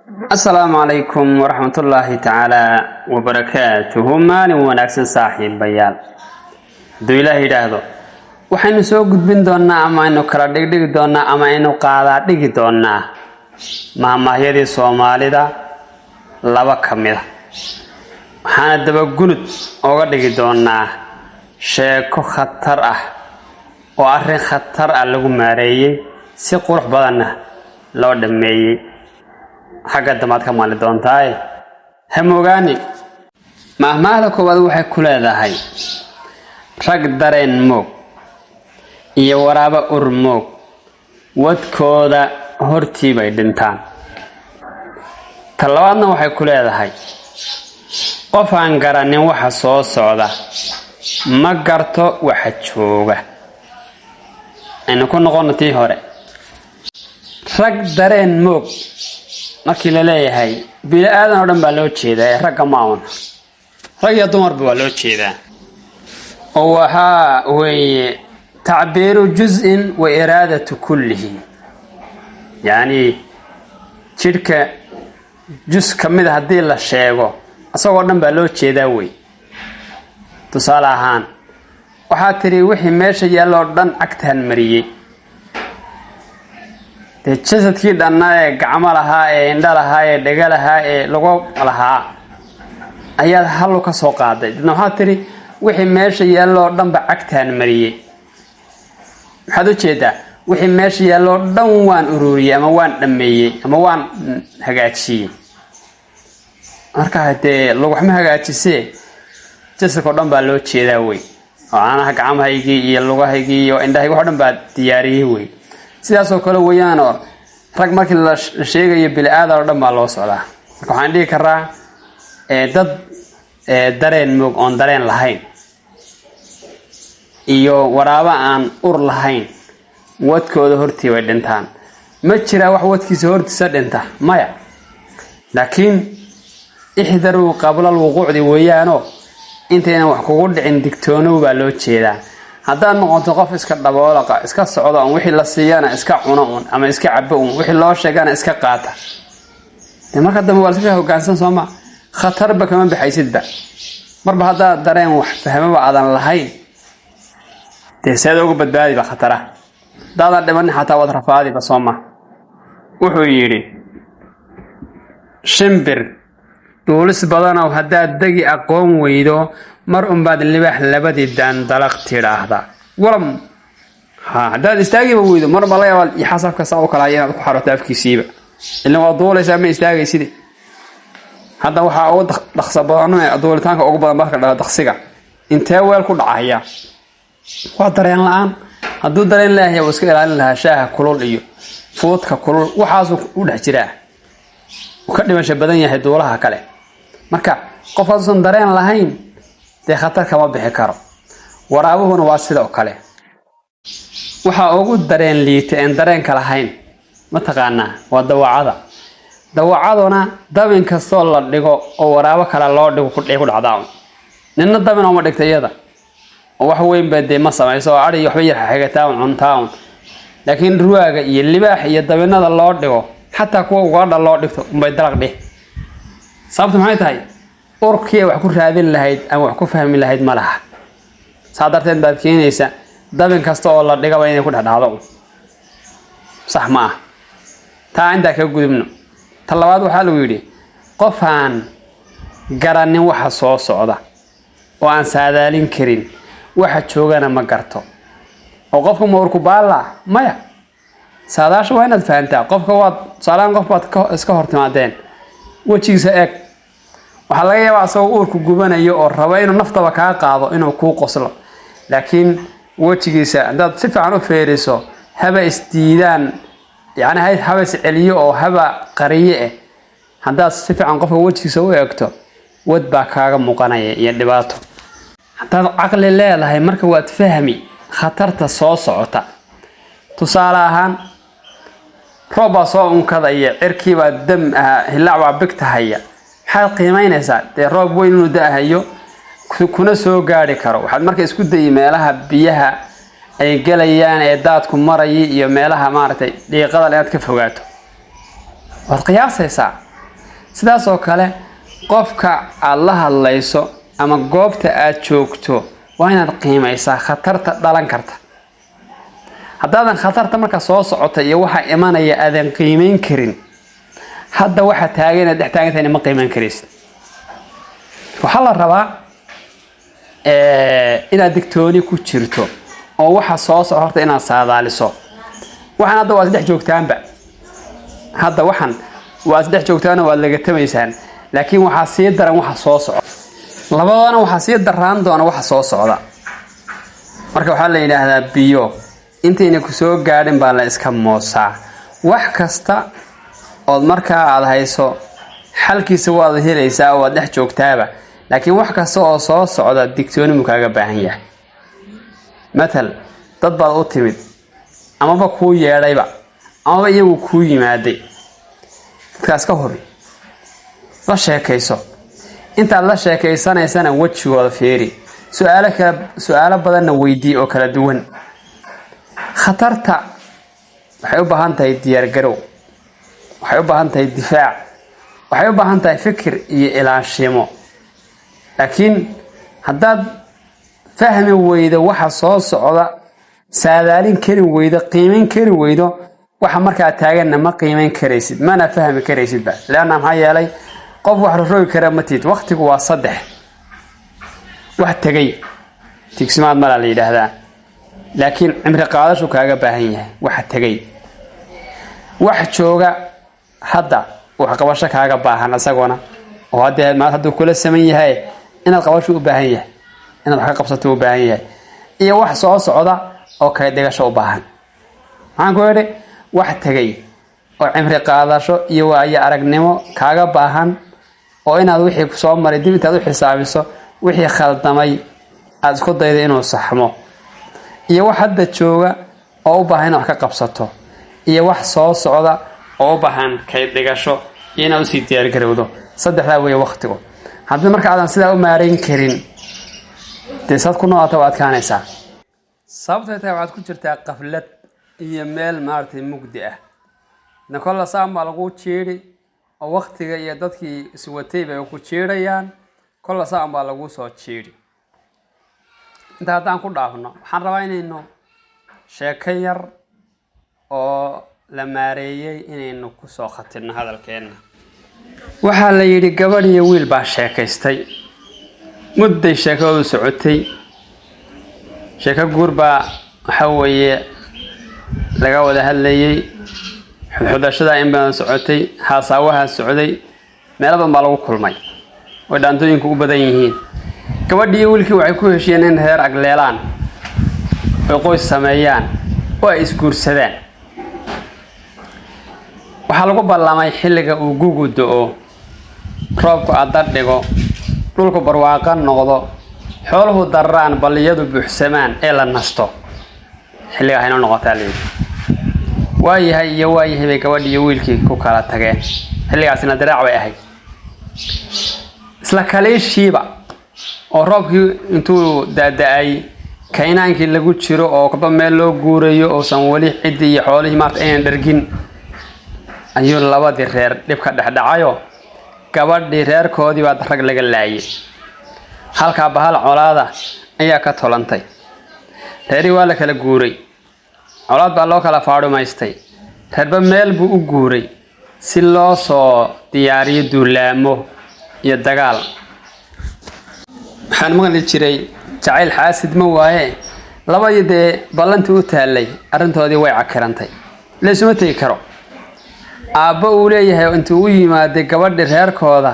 Asalaamu calaykum waraxmatullaahi tacaala wabarakaatuhu. Maalin wanaagsan, saaxiibayaal. Hadduu Ilaah yidhaahdo, waxaynu soo gudbin doonnaa ama aynu kala dhigdhigi doonnaa ama aynu qaadaa dhigi doonnaa mahmaahyadii Soomaalida laba ka mid a. Waxaana dabagunud ooga dhigi doonnaa sheeko khatar ah oo arrin khatar ah lagu maareeyey, si qurux badanna loo dhammeeyey. Xagga dambaad ka maqli doontaaye, ha moogaani. Maahmaahda koowaad waxay ku leedahay: "Rag dareen moog iyo waraabo ur moog, wadkooda hortii bay dhintaan." Ta labaadna waxay ku leedahay: "Qof aan garanin waxa soo socda ma garto waxa jooga." Aynu ku noqono tii hore. Rag dareen moog markii la leeyahay, bini aadan oo dhan baa loo jeedaa ee ragga ma un, rag iyo dumarba waa loo jeedaa, oo waxaa weeye tacbiiru juz'in wa iraadatu kullihi, yacni jidhka jus ka mid a haddii la sheego, isagoo dhan baa loo jeedaa wey. Tusaale ahaan, waxaa tidhi: "Wixii meesha yaalloo dhan cagtaan mariyey." Dee jasadkii dhannaa ee gacmo lahaa, ee indho lahaa, ee dhego lahaa, ee lugo lahaa ayaad hallu ka soo qaaday. Dadna waxaad tidhi: "Wixii meesha yaalloo dhanba cagtaan mariyey." Maxaad u jeedaa? Wixii meesha yaalloo dhan waan ururiyey ama waan dhammeeyey ama waan hagaajiyey. Marka dee lugaxma hagaajisee, jasadka o dhan baa loo jeedaa wey, oo caanaha gacmahaygii iyo lugahaygii iyo indhahaygi wax o dhan baa diyaariyey wey. Sidaasoo kale weeyaanoo rag markii la sheegayo, bini aadan oo dhan baa loo socdaa. Marka waxaan dhihi karaa dad dareen moog oon dareen lahayn iyo waraabo aan ur lahayn, wadkooda hortii bay dhintaan. Ma jiraa wax wadkiisa hortiisa dhinta? Maya. Laakiin ixdaruu qablal wuquucdi weeyaanoo intaynan wax kugu dhicin digtoonow baa loo jeedaa. Haddaad noqoto qof iska dhaboolaqa, iska socdo un, wixii la siiyana iska cuno un ama iska cabo un, wixii loo sheegana iska qaata, dee marka dambe waa iska hogaansan sooma? Khatarba kama baxaysidba. Marba haddaad dareen wax fahmaba aadan lahayn, dee seed uga badbaadiba khatara? Haddaadan dhimanin xataa waad rafaadiba, sooma? Wuxuu yidhi: "Shimbir duulis badanow, haddaad degi aqoon weydo, mar unbaad libaax labadii daan dalaq tidhaahda." Walam ha, haddaad istaagiba weydo, mar baa laga yaabaa yaxaas afka saa u kala inaad ku xaroto afkiisiiba. Ilan waad duulaysaa, ma istaagayside. Hadda waxaa ugu dhaqsa badan, duulitaanka ugu badan marka dhala daqsiga, intee weel ku dhacaya? Waa dareen la-aan. Hadduu dareen leeyahay, wuu iska ilaalin lahaa shaaha kulul iyo fuudka kulul. Waxaasuu u dhex jiraa, uu ka dhimasho badan yahay duulaha kale. Marka qof hadduusan dareen lahayn, dee khatar kama bixi karo. Waraabuhuna waa sidoo kale. Waxaa ugu dareen liita een dareenka lahayn, mataqaanaa? Waa dawacada. Dawacaduna dabin kastoo la dhigo oo waraabo kale loo dhigo ku dhacdaa. Nina dabin ooma dhigta iyada, oo wax weyn ba dee ma samayso, oo adhi waxba yar xigataa un, cuntaa un. Laakiin ruwaaga iyo libaax iyo dabinada loo dhigo, xataa kuwa ugaadha loo dhigto unbay dalaq dhih. Sababta maxay tahay? Urkii ay wax ku raadin lahayd ama wax ku fahmi lahayd ma laha. Saa darteed baad keenaysa dabin kasta oo la dhigaba inay ku dhexdhacdo un. Sax ma ah. Taa intaa kaga gudubno. Ta labaad waxaa lagu yidhi: "Qof aan garanin waxa soo socda oo aan saadaalin karin, waxa joogana ma garto." Oo qofka ma urku baalla? Maya. Saadaasha waa inaad fahantaa qofka. Waad tusaalehaan qof baad iska hor timaadeen, wejigiisa eeg. Waxaa laga yaabaa asagoo uurku gubanayo oo raba inuu naftaba kaa qaado inuu kuu qoslo, laakiin wejigiisa haddaad si fiican u feeriso, haba isdiidaan, yacni haba isceliyo oo haba qariye eh. Haddaad si fiican qofka wejigiisa u eegto, wad baa kaaga muuqanaya iyo dhibaato. Haddaad caqli leedahay, marka waad fahmi khatarta soo socota. Tusaale ahaan, roob baa soo unkadaya, cirkiibaa dam ah, hillaac baa bigtahaya. Maxaad qiimeynaysaa? Dee roob weyn inuu da-hayo, kuna soo gaari karo. Waxaad marka isku dayi meelaha biyaha ay gelayaan ee daadku maraya iyo meelaha maaragtay dhiiqada inaad ka fogaato. Waad qiyaasaysaa. Sidaas oo kale qofka aad la hadlayso ama goobta aad joogto waa inaad qiimaysaa khatarta dhalan karta. Haddaadan khatarta marka soo socota iyo waxa imanaya aadan qiimeyn karin, hadda waxa taagan inaad dhex taagan tahayna ma qiimeyn karaysid. Waxaa la rabaa inaad digtooni ku jirto oo waxa soo socda horta inaad saadaaliso. Waxaan hadda waa isdhex joogtaanba, hadda waxan waa isdhex joogtaanoo waad lagatamaysaan, laakiin waxaa sii daran waxa soo socda. Labadana waxaa sii daraan doona waxa soo socda. Marka waxaa la yidhaahdaa, biyo intayna ku soo gaadhin baa la iska moosaa. Wax kasta ood markaa aada hayso xalkiisa waad helaysaa oo waad dhex joogtaaba, laakiin wax kasta oo soo socda digtooni buu kaaga baahan yahay. Matal, dad baad u timid amaba kuu yeedhayba amaba iyagu kuu yimaaday. Dadkaas ka hubi, la sheekayso. Intaad la sheekaysanaysana wejigooda fiiri, su-aalo kala su-aalo badanna weydii oo kala duwan. Khatarta waxay u baahan tahay diyaargarow, waxay u baahan tahay difaac, waxay u baahan tahay fikir iyo ilaashimo. Laakiin haddaad fahmi weydo waxa soo socda, saadaalin kari weydo, qiimeyn kari weydo, waxa markaa taaganna ma qiimeyn karaysid, mana fahmi karaysidba. Leanna maxaa yeelay, qof wax rorogi kara ma tihid. Waqtigu waa saddex: wax tegay tigsimaad malaa la yidhaahdaa, laakiin cimri qaadashu kaaga baahan yahay. Waxa tegay, wax jooga hadda waxqabasho kaaga baahan isaguna, oo haddee maanta hadduu kula saman yahay inaad qabasho u baahan yahay, inaad wax ka qabsato u baahan yahay, iyo wax soo socda oo kala dhigasho u baahan. Maxaan ku idhi? Wax tegay oo cimri qaadasho iyo waayo aragnimo kaaga baahan, oo inaad wixii soo maray dib intaad u xisaabiso, wixii khaldamay aada isku dayda inuu saxmo, iyo wax hadda jooga oo u baahan inaad wax ka qabsato, iyo wax soo socda oo u baahan kayd dhigasho iyo inaad usii diyaargarowdo. Saddexdaa weeye waqtigu. Haddii marka aadan sidaa u maarayn karin, dee saad ku noolata waa adkaanaysaa. Sababtay tahay, waxaad ku jirtaa qaflad iyo meel maaragtay mugdi ah. Nakolla saan baa lagu jiidhi oo waktiga iyo dadkii iswatay bay ku jiidhayaan. Kolla saan baa lagu soo jiidhi. Inta haddaan ku dhaafno, waxaan rabaa inaynu sheeko yar oo la maareeyey inaynu kusoo khatinno hadalkeenna. Waxaa la yidhi, gabadh iyo wiil baa sheekaystay. Mudday sheekadoodu socotay. Sheeko guur baa waxa weeye laga wada hadlayey. Xudxudashada in badan socotay, haasaawaha socday, meelo badan baa lagu kulmay oo dhaantooyinku u badan yihiin. Gabadhii iyo wiilkii waxay ku heshiyeen in reer agleelaan oy qoys sameeyaan oo ay isguursadaan. Waxaa lagu ballamay xilliga uu gugu do-o, roobku adar dhigo, dhulku barwaaqo noqdo, xooluhu dararaan, balliyadu buuxsamaan ee la nasto, xilliga hayno noqotaa layidhi. Waayahay iyo waayahay bay gabadhii iyo wiilkii ku kala tageen. Xilligaasina diraac bay ahayd. Isla kaliishiiba oo roobkii intuu da-da-ay, kaynaankii lagu jiro oo kaba meel loo guurayo, uusan weli ciddii iyo xoolihii maarata aynan dhergin, ayuu labadii reer dhib ka dhexdhacayo. Gabadhii reerkoodii baa rag laga laayay. Halkaa bahal colaada ayaa ka tolantay. Reerihii waa la kala guuray, colaad baa loo kala faadhumaystay. Reerba meel buu u guuray si loo soo diyaariyo duulaamo iyo dagaal. Waxaan maqli jiray, jacayl xaasid ma waaye. Labadii dee ballantii u taallay arrintoodii way cakirantay, laysuma tegi karo. Aabbo uu leeyahay intuu u yimaaday gabadhi reerkooda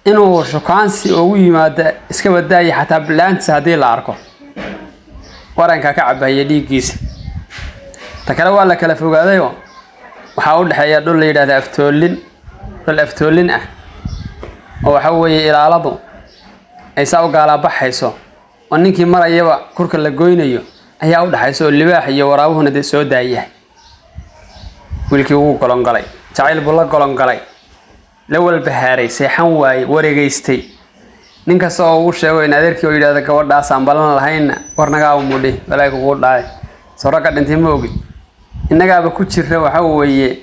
inuu shukaansi ugu yimaado iska badaaya, xataa bilaantiisa haddii la arko warankaa ka cabahaya dhiiggiisa. Ta kale, waa la kala fogaadayoo waxaa u dhexeeya dhul la yidhahda Aftoolin, dhul Aftoolin ah oo waxa weeye ilaaladu ay saa u gaalaabaxayso oo ninkii marayaba kurka la goynayo ayaa u dhexaysa, oo libaax iyo waraabuhuna dee soo daayahay. Wiilkii wuu golongolay, jacayl buu la golongolay, la walbahaaray, seexan waaye, wareegeystay. Nin kasta oo uu sheego in adeerkii oo yidhahda gabadhaasaan ballan lahaynna, war nagaaba mudhi, balaa kugu dhacay, soo ragga dhintay ma ogid, innagaaba ku jira. Waxa weeye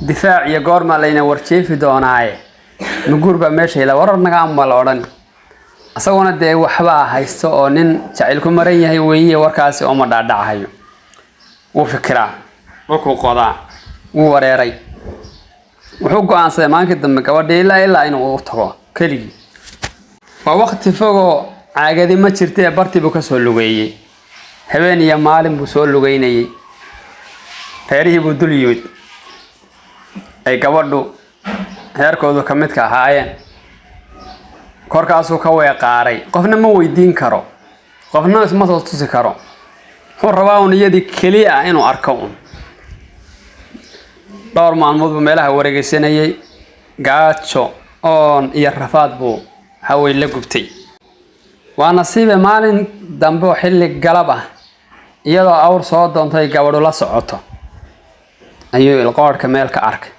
Difaac iyo goormaa layna warjeefi doonaaye, maguur baa meesha ila warar naga ama la odhan. Isaguna dee waxbaa haysto oo nin jacayl ku maran yahay weeye, warkaasi ooma dhaadhacahayo. Wuu fikiraa, dhulkuu qodaa, wuu wareeray. Wuxuu go-aansaday maalinkii dambe gabadhii ilaa inuu u tago keligii. Waa waqti fogoo caagadi ma jirtee, bartii buu kasoo lugeeyey. Habeen iyo maalin buu soo lugeynayey. Reerihii buu dul yimid ay gabadhu heerkoodu ka midka ahaayeen. Korkaasuu ka weeqaaray. Qofna ma weydiin karo, qofna isma soo tusi karo. Wuxuu rabaa un iyadii keliya ah inuu arko un. Dhowr maalmood buu meelaha wareegeysanayay. Gaajo, oon iyo rafaad buu hawey la gubtay. Waa nasiibe, maalin dambe oo xilli galab ah, iyadoo awr soo doontay gabadhu la socoto, ayuu ilqoodhka meel ka arkay.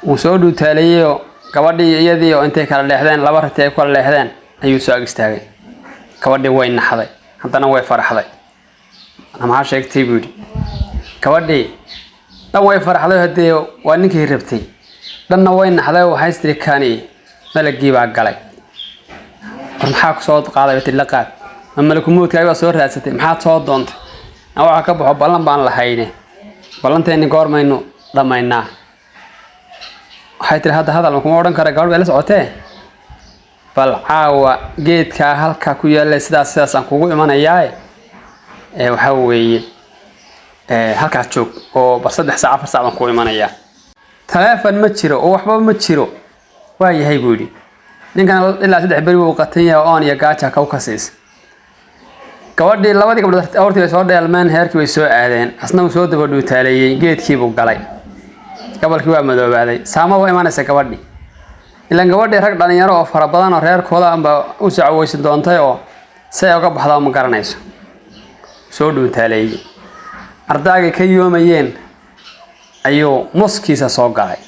Wuu soo dhuutaaleeyeyoo gabadhii iyadii oo intay kala leexdeen, laba rati ay kala leexdeen, ayuu soo ag istaagay. Gabadhii way naxday, haddana way faraxday. "Maxaa sheegtay?" buu yidhi. Gabadhii dhan way faraxday, haddee waa ninkii rabtay. Dhanna way naxday, waxay istiri, "Kani malagii baa galay. War maxaa ku soo qaaday?" Bay tiri. "La qaad ma malakumuudkaaga baa soo raadsatay? Maxaad soo doontay? Aan waxa ka baxo, ballan baan lahayne, ballanteenni goormaynu dhammaynaa?" Waxay tiri, "Hadda hadal kuma odhan kara, gabadh bay la socotee. Bal caawa geedkaa halkaa ku yaalla sidaas sidaas aan kugu imanayaae, ee waxaa weeye halkaas joog oo bal 3 saac 4 saac baan kugu imanayaa. Taleefon ma jiro oo waxba ma jiro." "Waa yahay," buu yidhi. Ninkan ilaa 3 beri buu qatan yahay, oon iyo gaaja kaw ka siisa. Gabadhii, labadii gabdhood awrtii bay soo dheelmeen, heerkii bay soo aadeen. Asna uu soo daba dhuutaaleeyey, geedkii buu galay. Gabalkii waa madoobaaday, saamaba imanaysa gabadhii. Ilaan gabadhii rag dhalinyaro oo fara badan oo reerkooda anba u sacweysan doontay oo si ay uga baxdaa ma garanayso. Soo dhuutaaleeyey, ardaagay ka yoomayeen ayuu muskiisa soo galay.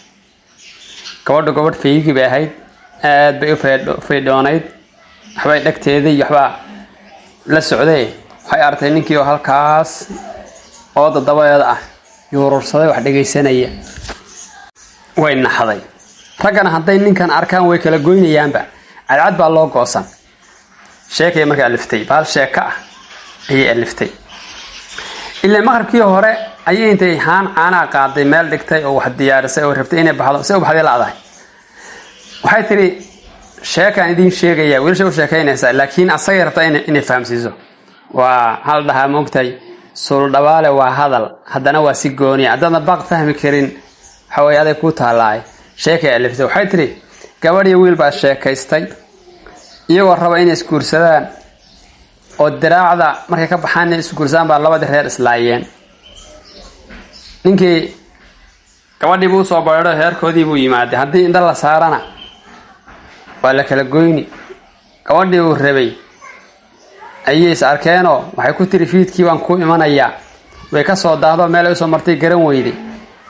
Gabadhu gabadh fayigi bay ahayd, aad bay u faydhoonayd. Waxbay dhegteedii iyo waxbaa la socday. Waxay aragtay ninkii oo halkaas ooda dabadeeda ah yuurursaday, wax dhegaysanaya. Way naxday. Raggana hadday ninkan arkaan way kala goynayaanba, cadcad baa loo goosan. Sheekay marka aliftay, bahal sheeko ah ayay aliftay. Ilaa maqribkii hore ayay intay haan caanaha qaaday, meel dhigtay oo wax diyaarisay oo rabtay inay baxdo. Si u baxday la'dahay. Waxay tiri, "Sheekaan idiin sheegaya." Wiilasha u sheekaynaysaa, laakiin asagay rabtaa inay fahamsiiso. Waa hal dhahaa, moogtahay, suuldhabaale waa hadal, haddana waa si gooniya. Haddaadna baaq fahmi karin, waxa weye aday kuu taalaay. Sheekay aliftay. Waxay tiri, gabadh iyo wiil baa sheekaystay iyagoo raba inay isguursadaan oo diraacda markay ka baxaan inay isguursadaan baa labadii reer islaayeen. Ninkii gabadhii buu usoo bareedho, heerkoodii buu yimaaday. Haddii indha la saarana waa la kala goyni. Gabadhii uu rabay ayay is arkeenoo waxay ku tiri, "Fiidkii baan kuu imanayaa." Way ka soo daahdo, meel ay usoo martay garan weyday.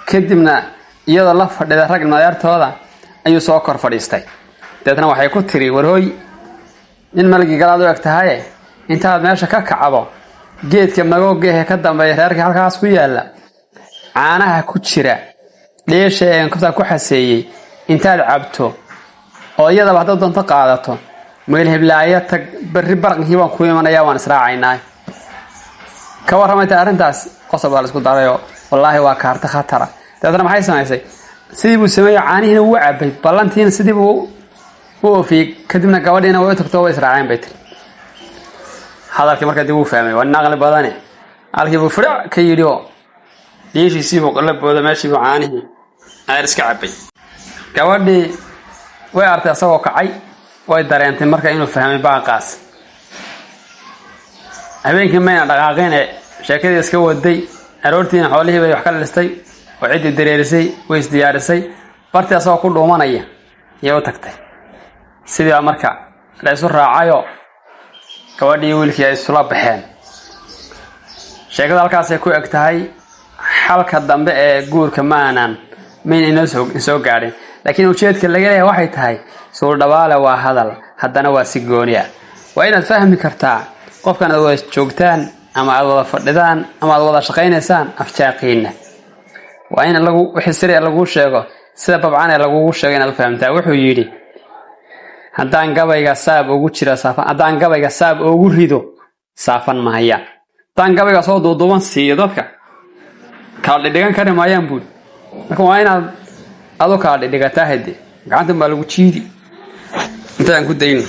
Kadibna iyadoo la fadhida rag madeertooda ayuu soo kor fadhiistay. Dabeetna waxay ku tiri, "Warhooy, nin malgii galaad u eg tahaye, intaad meesha ka kacdo, geedka magooga ee ka dambeeya reerka halkaas ku yaalla, caanaha ku jira dheesha ee kobtaa ku xaseeyey intaad cabto oo iyadaba haddaad doonto qaadato, meel heblaayo tag. Berri barqinkii baan kuu imanayaa, waan israacaynaa." Ka warramayta arrintaas? Qosob baa la isku darayoo, wallaahi waa kaarta khatara. Dabeetna maxay samaysay? Sidii buu sameeyey, caanihiina wuu cabay, ballantiina sidii buu u oofiyey. Kadibna gabadhiina way u tagto, way israaceen, bay tiri. Hadalkii markaa dib uu fahmay, waa nin aqli badane. Halkii buu firic ka yidhi oo dhiishiisii buu la booda, meeshii buu caanihii ayar iska cabay. Gabadhii way artay asagoo kacay, way dareentay marka inuu fahmay baaqaas. Habeenkii mayna dhaqaaqine, sheekadii iska waday. Aroortiina xoolihii bay wax ka dhistay oo ciddii dareerisay, way isdiyaarisay. Bartii asagoo ku dhuumanaya ayay u tagtay. Sidii baa marka la isu raacayoo gabadhii wiilkii ay isula baxeen. Sheekada halkaasay ku eg tahay. Xalka dambe ee guurka maanan mayna inoo soo gaadhin, laakiin ujeedka laga leeyahay waxay tahay, suuldhabaale waa hadal, haddana waa si gooni ah. Waa inaad fahmi kartaa qofkan aad wada joogtaan ama aad wada fadhidaan ama aad wada shaqaynaysaan afjaaqiinna. Waa in lagu wixii siri laguu sheego sida babcan ee lagugu sheego inaad u fahamtaa. Wuxuu yidhi, haddaan gabayga saab ugu jira saafan, haddaan gabayga saab ugu rido saafan mahayaan. Haddaan gabayga soo duuduuban siiyo, dadka kala dhidhigan kari maayaan buuri. Marka waa inaad adu kala dhidhigataa. Hade gacantan baa lagu jiidi. Intaan ku dayno.